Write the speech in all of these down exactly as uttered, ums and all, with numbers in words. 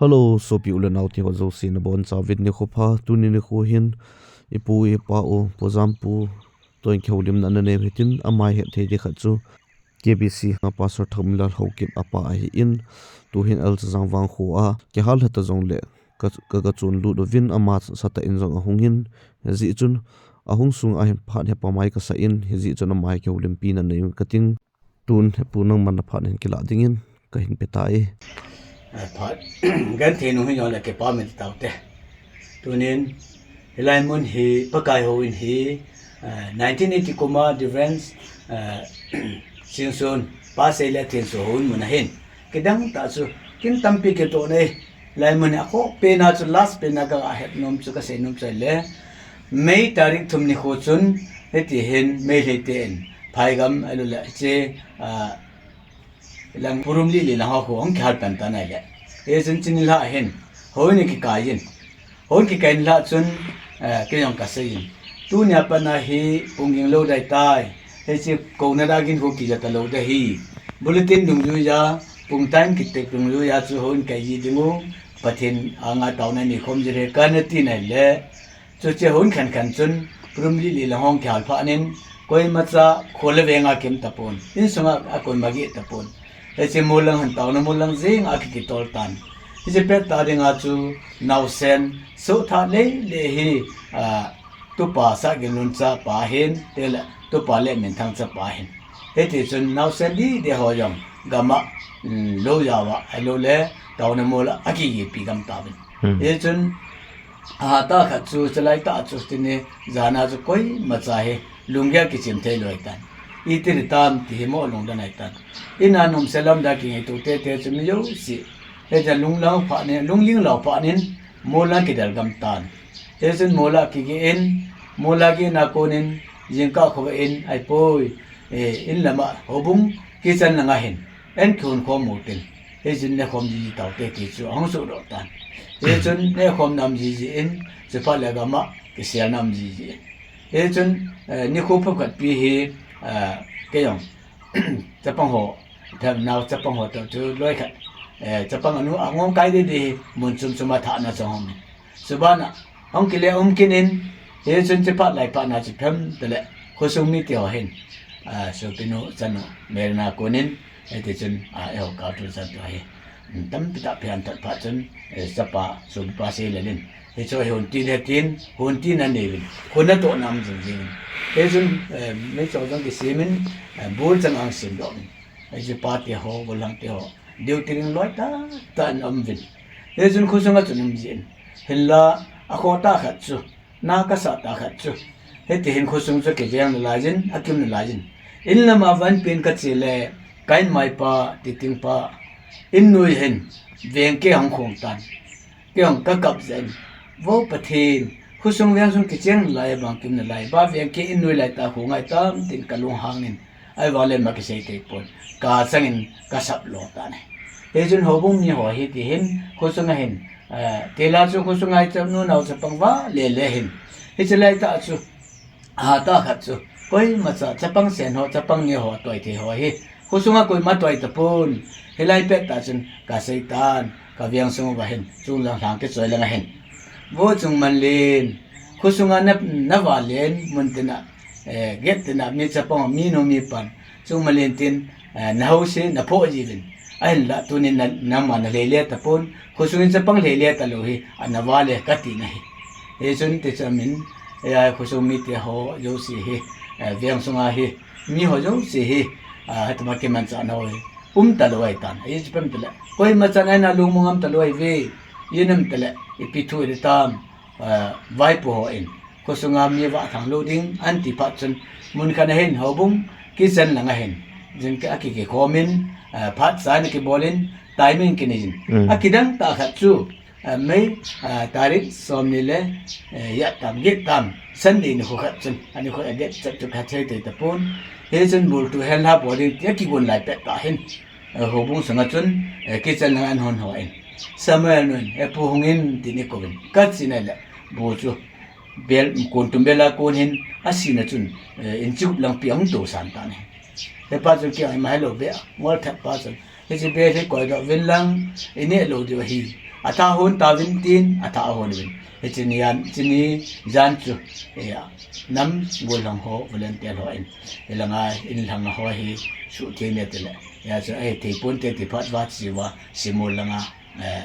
Hello, sopi u le nao te ho jouse nabonchauvin nikho pha. Tuni nikho hin ipu ipa u, Pu Jampu toh in kihoulimna nanei u hitin, ama ihet thei ding khat chu K B C a Pastor Thangminlal Haokip apa ahin, tuhin L. Chajang vangkho a kihal lhata jongle ka, ka, ka chonlut uvin, ama sata in jong ahungin, hijeh chun ahung sunga hin phat hepa mai kasa in, hijeh chun ama hi kihoulimpi nanei u kating. Tun hepu nangman na phat hin kilah dingin kahin pe tai. A, phat genthei nung hin jong le kipa min taute. Tunin hilai mun hi Pakai houin hi, a, nineteen eighty kum a Deliverance, a, Chinsun, Pa Seile Thinsu houin mun ahin. Kidang tah chu, kin tampi kitoh nei. Lai mun hi akhoh pen a chu last pen a ka het nom chu, ka sei nom chu le, May tarik thum nikho chun, hiti hin Meitei te in, Phaigam, ahilou le, hiche, a, lang Pu Rumlili lang ho khu hung kihal pan tan ahile. Hichun chuni lha hin, houin kikai in. Houin kikai in lha chun, a, kei jong ka sei in. Tunia pat a hi pung ging lou dai tai. Hiche kouna dagin khu kija talou dai hi. Bulletin dungjuiya, pung time kitek dungjuiya chu houin kai ji ding u, Pathen anga taona nei khom ji re ka na ti nai le. Chuche houin khan khan chun, Pu Rumlili lang hung kihal phat in, koimacha kho le veng a kium tapon, insunga a koima geh tapon. Hiche mol lang hin taona mol lang jeng a ki kitol tan. Hiche pet tah dinga chu naosen, soh tha lei le hi, a, Tupa Sahginlun chapa hin, tile Tupa Letminthang chapa hin. Hiti chun naosen dide ho jong gam a, um, lou jao a, ahilou le, taona mol a, a kigipi gam tauvin. Hmm. Hichun, a, tah khat chu, chalai tah chu, tini, jan a chu koimacha hi, lunggel kichim thei lou ahitan. Iti ding tam, ti hi mo lungdon ahitan. In a nom se lam da kingaito tete chu mi jouse. Hitia lunglang phat in, lungling lou phat in, mol a kidel gam tan. Hichun mol a kigeh in, mol a geh na kon in, jingkah khovah in, ahipoi, eh, in lam a, houbung, kitchen lang a hin, in kihon khom u tin. Hichun ne khom jiji taute ti chu, ahung sohdoh tan. Hichun ne khom na um jiji in, chuphat le gam a, kisel na um jiji in. Hichun, eh, nikho phapkhat pi hi, eh, kei jong, chapang ho, themnao chapang ho toh chu loi khat, eh, chapang anu, angong kai didi, mun chom chom a thahna chong hung in. Chuban a, hung kile um kin in, hichun chuphat lai phat na chu phem tile, khosung mite ho hin, a, sopinu, chanu, Merina konin, hiti chun, a, eiho kal tu chan tu hi. Um, tampi tah phan thot phat chun, eh, chapa, sopipa Seilel in. Hichu hi hon tin, hitin, hon tin anei uvin. Khun atoh na um jing jing in. Hichun, eh, meichong jong kisem in, eh, bul chang ang sem doh in. Hichu pa te ho, gollhang te ho. Duty ding loi tah tah in um uvin. Hichun khosung a chun um jin. Hinla, akhoh tah khat chu, na kasah tah khat chu. Hiti hin khosung chu kiveng nalai jin, akium nalai jin. In lam a van pen kache le, ka inmai pa, Titing pa, in noi hin, veng ke hung khong tan. Kei jong kakap jeh in. Vo Pathen, khosung vengsung kicheng nalai, bang kim nalai, ba veng ke in noi lai tah khu ngai tam tin kalung hang in. Ahivang le ma kisei thei pon. Ka chang in kasap lou tan ahi. Hichun houbung mi ho hiti hin, khosung a hin, eh, tila chu khosung a hi chanu nao chapang va le le hin. Hiche lai tah chu, a, tah khat chu, koimacha, chapang sen ho, chapang ni ho, toi thei ho hi. Khosung a koima toi tapon. Hilai pet tah chun, ka sei tan, ka vengsung uva hin, chung lang lang kichoi lang a hin. Vo Chungmanlen, khosung a na, na valen, mun tin a, eh, gate tin a, mi chapang, mi nu, mi pa, Chungmanlen tin, eh, na housen, na phoh ji uvin. Ahinla, tunin na, nangma na lhei le tapon, khosung in chapang lhei le talou hi, ana vale, kati na hi. Hichun ti chu amin, eh, khosung mite ho jouse hi, eh, veng sunga hi, mi ho jouse hi, ah, hetuma kimanchah na ho hi, um talou ahitan. Hichu pem tile, koimacha in a lungmong um talou ahi ve, in um tile, ipi thu i tam, ah, vaipo ho in, khosunga mi vah thang lou ding, an ti phat chun, mun khat a hin, houbung, kitchen lang a hin, jing a ki, kikhom in, ah, phat chan kibol in, timing kinei in. Mm. Akidang tah khat chu, ah, May, ah, tarik som ni le, eh, giat tam, giat tam, Sunday nikho khat chun, ani kho a date chat chu kha thei thei tapon. Hichun bul tu hen la bol ding, tia kigon lai pet tah hin. Eh, houbung sunga chun, eh, kitchen lang a an hon hon in. Samuel nun, eh, pu hung in, tin i kouvin. Ka chi nai le, bu chu, bel, kon tum bel a kon hin, asina chun, eh, inchi gup lang pi ang to san tan ahi. Hepa chun kei a ima helou be, ngol that pa chun. Hiche bel hi koi doh uvin lang, i neh lou diu ahi. Atha hon tauvin tin, atha ahon uvin. Hiche ni jan, hiche ni jan chu, eh, nam gollhang ho, volunteer ho in, hilanga inlhang ho hi suhtheng ne tile. Hijeh chun, eh, thei ponte ti phat va chi va, simol langa, eh,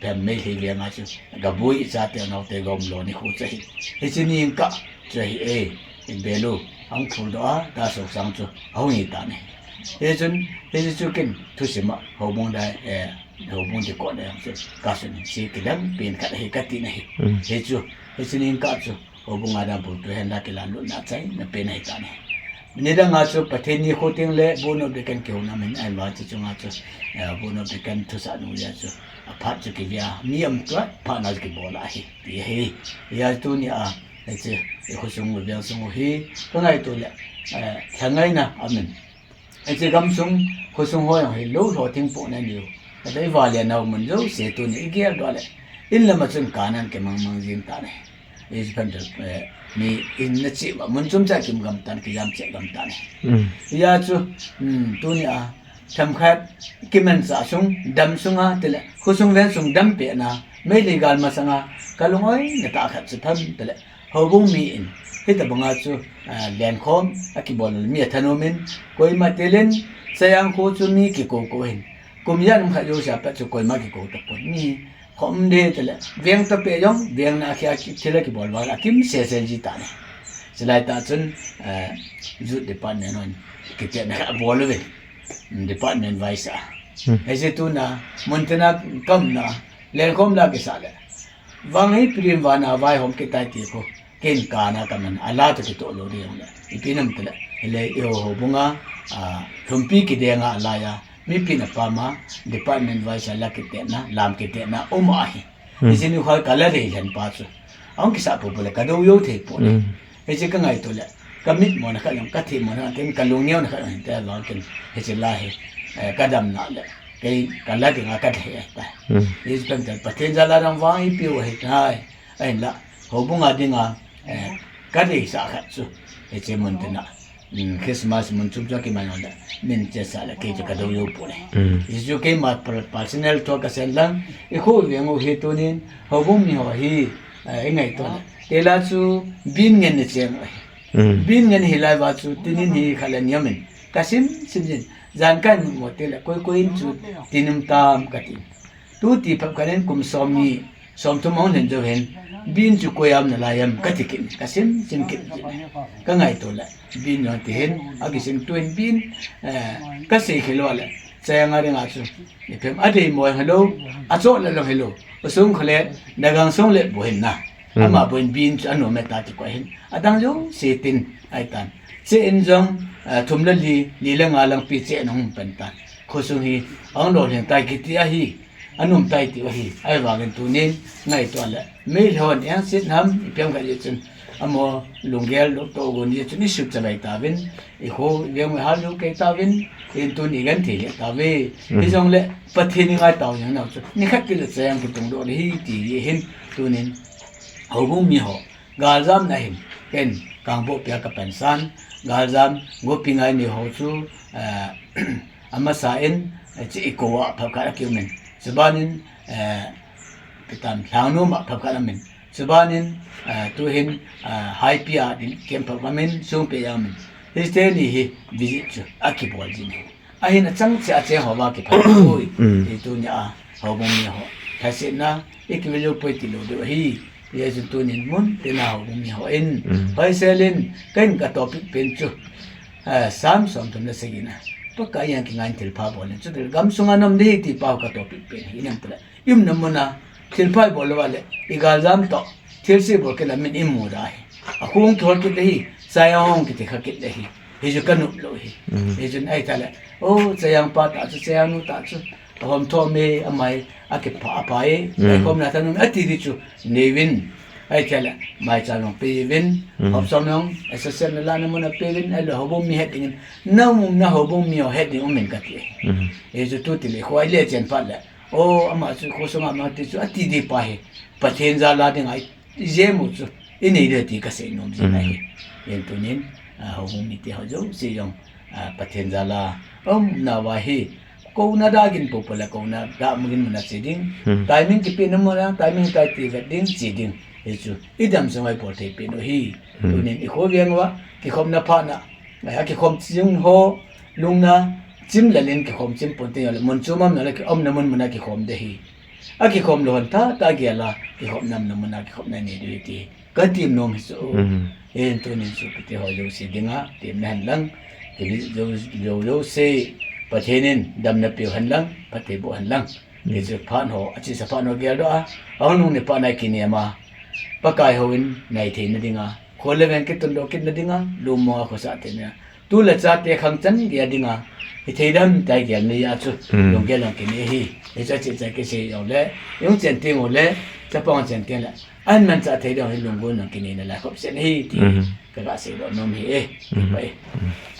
pem mei hei venga chu, gaboi ichate naote gom lo ni khu chu hi. Hiche ni in kah chu hi, eh, in belu, ahung phuldoh a, ta sok sang chu, ahung hi tan ahi. Hichun, hiche chu ken, thusim a, houbung dai, eh, houbung dikon dai chu, kasun hi, hiche kidang pen khat ahi kati na hi. Hichu, hiche ni in kah chu, houbung a dam pultu hen la kilan lut na chai, na pen ahi tan ahi. Nidang a chu Pathen nikho teng le Board of Deacon kihou na min ahin vang chu chunga chu, eh, Board of Deacon thusah nung lia chu, aphat chu kivia, mi um tua, phat na chu kibol ahi, ti ahi. Hijeh a tuni a, hiche, i khosung u veng sung u hi, ka ngaito le, eh, lhangaina amin. Hiche gamsung, khosung ho jong hi lou lho thing po na niu. Ka dei va le nau mun jouse tuni i gel doh le. In lama chun kanan kimang mang jing tan ahi. Hiche phat, eh, mi in na chi va mun chom cha kim gam tan, kijam che gam tan ahi. Hijeh a chu, um, tuni a, themkhat, kimanchah sung, dam sunga, tile, khosung veng sung dam peh na, Meitei gal masanga, ka lung-oina tah khat chu tham, tile, houbung mi in, hitabanga chu, ah, lenkhom, akibol mi athanom in, koima tilin, Chayang kho chu mi kikou kou hin, kum ijat um khat jouse a pat chu koima kikou tapon, mi khom de tile, veng tapeh jong, veng na akhia ki, thil akibol vang, akim sese ji tan ahi. Chulai tah chun, eh, Youth Department hon, kitetna khat abol uvin, department wise a. Hiche tuna, muntina kamna, lenkhom la kisah le. Vang hi pirim vana vaihom kitai ti khu. Ken kana kaman, ala toh kitoh lou ding le. Ipi nam tile, hile, i ho houbunga, ah, lhumpi kidenga alai a, mipin apama, department wise a la kitetna, lam kitetna, um ahi. Hiche ni khoi ka la rei lhen pa chu. Ahung kisah popo le, ka dou jou thei po le. Hiche ka ngaito le, ka mit mona khat jong, ka thei mona khat, ken ka lung neo na khat jong, hinte vang ken, hiche la hi, eh, ka damna le, kei ka la dinga ka thei ahi tai. Hiche pente, Pathen jal a dang vang ipi u ahi tai. Ahinla, houbung a dinga, eh, ka deisah khat chu, hiche muntina, um, Christmas mun chom chom a kiman le, min chesah le, kei chu ka dou jou po le. Hichu keima per-, personal thu kasen lang, i kho veng u hi tunin, houbung mi ho hi, eh, i ngaito le. Tela chu bin ngen na cheng u ahi. Bin ngen hilai va chu, tinin hi khat le ni amin. Ka sim, sim jin. Jan kahin mu mo tile, koi koi in chu, tin um tam katin. Tuti phat khat in kum som ni, Somthum ahung lhin jou hin, bin chu koi a um nalai em, kati kit, ka sim, sim kit. Ka ngaito le, bin jong ti hin, akisem tuin bin, eh, ka sei khel lou le, Chayang a dinga chu, ipi ham, adei mo hilou, achot le lou hilou, usung khole, nagang sung le bu hin na. Ama bu hin bin chu anom e ta ti koi hin, adang jouse tin, ahi tan. Che in jong, eh, thum le li, li le nga lang pi che in ahung pan tan. Khosung hi, ahung lolhing tai kiti ahi. Anom tai ti u ahi, ahivangin tunin ngaito le. Meilhei hon engset ham, ipi ham khat jeh chun. Amaho lunggel lou toh gon jeh chun i sut chavai tauvin. I kho, i veng u hal lou kei tauvin. In tun i genthei le tauve. Hijongle, Pathen i ngai tau jeng nau chu. Nikhat kit le Chayang kitung doh le hi ti hi hin. Tunin, houbung mi ho. Galjam na hin, ken, Kangpokpi a ka pansan, galjam, gopi ngai ni ho chu, eh, amasa in, eh, chi i ko a phabep khat a ki um in. Chubanin, eh, kitan Lhangnom a phabep khat a um in. Chubanin, eh, tuhin, eh, Haipi a din kem phabep a um in, Songpi a um in. Hiche ni hi visit chu a kibol jin ahi. Ahin achang che a che ho va kiphat ui. Ti tunia houbung mi ho. Lhasetna, i kivel jou poi ti lou diu ahi. Hijeh chun tunin mun tina houbung mi ho in. Hoisel in, ken ka topic pen chu. Eh, Sam somthum le sagi na. Pakai a kingai thilpha bol in. Chuti gamsunga nom ding ahi ti pau ka topic pen. Inem tule. I umna muna, thilpha i bol lou a le, i galjam toh, thilse bol kit le min i mu da hi. Akhong kihol kit le hi, Chayang hong kiti kha kit le hi. Hichu ka nop lou hi. Hichun ahi tale, o, Chayang pa ta chu, Chayang nu ta chu, ahom thom e, amai, akipha, apha e, aikhomna thanom e, ati di chu, neivin. Ahi tale, maicham jong peuvin, hop som jong, association na lana muna peuvin, ahilou houbung mi het dingin, na umna houbung mi ho het ding umin kati. Hichu tuti le, khoi le chen phat le, O, ama chu, khosunga ama ti chu, ati di pa hi, Pathen jal a dinga, i jem u chu, i nei le ti ka sei nom jing ahi. Yen tunin, a, houbung mite ho jouse jong, a, Pathen jal a, um, nau a hi, kouna da gin popo le kouna da mu gin muna che ding. Hmm. Timing kipe na muna, timing tai ti vet ding, che ding. Hichu, i dam sung ai por thei pe no hi. Hmm. Tunin i kho veng uva, kikhomna phatna. Ai, a kikhom chim ho, lungna, chim le len kikhom chim pon te yo le, mun chu mam na le ki om na mun muna kikhom de hi. A kikhom lou hon tha, ta gel a, kikhom nam na muna kikhom na ni du hi ti. Ka tim nom hi chu. Hmm. Hin tunin chu pite ho jouse dinga, tim na hen lang. Ki jo, jo, jouse, Pathen in, damna pe hen lang, pate bo hen lang. Hichu phat ho, a chisa phat ho gel do a, a hung nung ni phat nai kinem a, Pakai houin nai thei na dinga, khol le veng kitun do kit na dinga, lum mo a khosa te na. Tu le cha te khang chan gei a dinga, i thei dam tai gel ni a chu, hmm, lunggel lang kine hi, i cha chi cha kisei jong le, i hung chen ting u le, chapang chen ting le, an man cha thei dam hi lunggel lang kine na lai khop sen hi, ti, hmm, ka ga sei do nom hi e, ti, hmm, pa e. Hmm.